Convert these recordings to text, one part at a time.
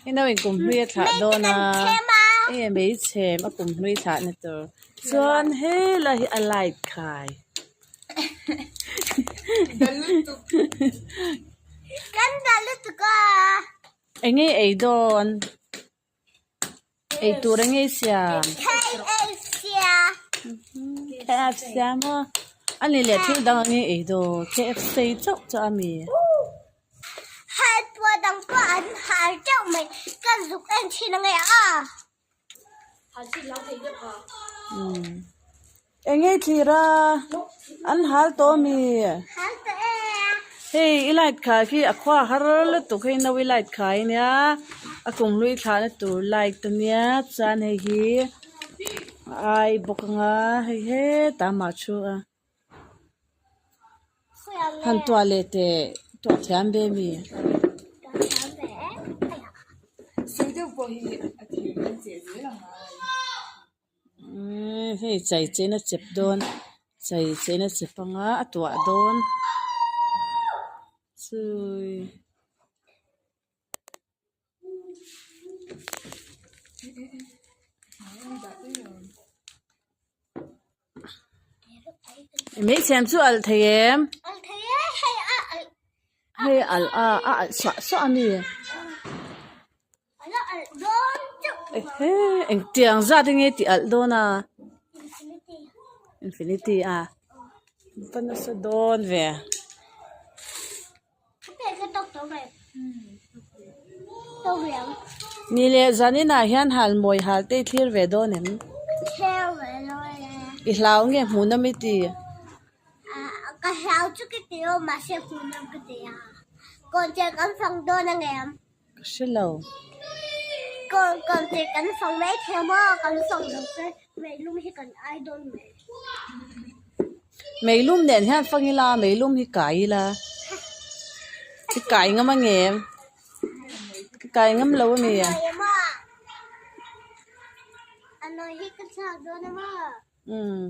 I no in kum hlui a thlah dawn a enge mei chhem a kum hlui thlah na tur chuan helai hi a light khai. Enge ei dawn? Ei tur enge i siam? KFC maw? A ni leh thil dang enge ei dawn? KFC chauh chu a mi? Enge i thlir a? An hal tawh a mi? Hei i light khai khi a khua har lutuk hei no i light khai ania a kum hlui thlahna tur light ania chuan hei hi a ai bawk anga hei hetah mah thu a han tuah leh teh tuah thiam ve mi. Umm hei chai chen a chep dawn chai chen a chep anga a tuah dawn chui. Hmeichhe chu alh thei em? Hei alh a a alh suah suah a mi. Ehe engtiang zat enge tih alh dawn a? Infinity a va nasa dawn ve. Ni leh zaninah hian hal mawi hal te i thlir ve dawn em? I hlau nge hmuh nawm i ti? Ka hlau chu ka ti lo mahse hmuh nawm ka ti a. Kawnchei kan fang dawn ang em? Ka hre lo. Kawnchei kan fang mai thei maw? Kan fang lo che meilum hi kan ai dawn mai. Meilum nen hian fang ila meilum hi kai ila i kai ngam ang em? Ka kai ngam lo a ni. Umm.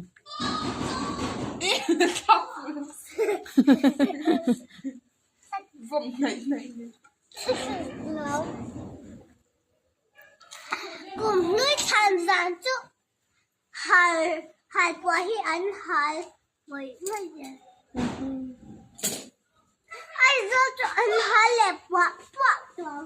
Kum hlui thlan zan chu Hal hal pawh hi an hal mawih mawih e. Aizawl chu an hal leh puah puah tawh.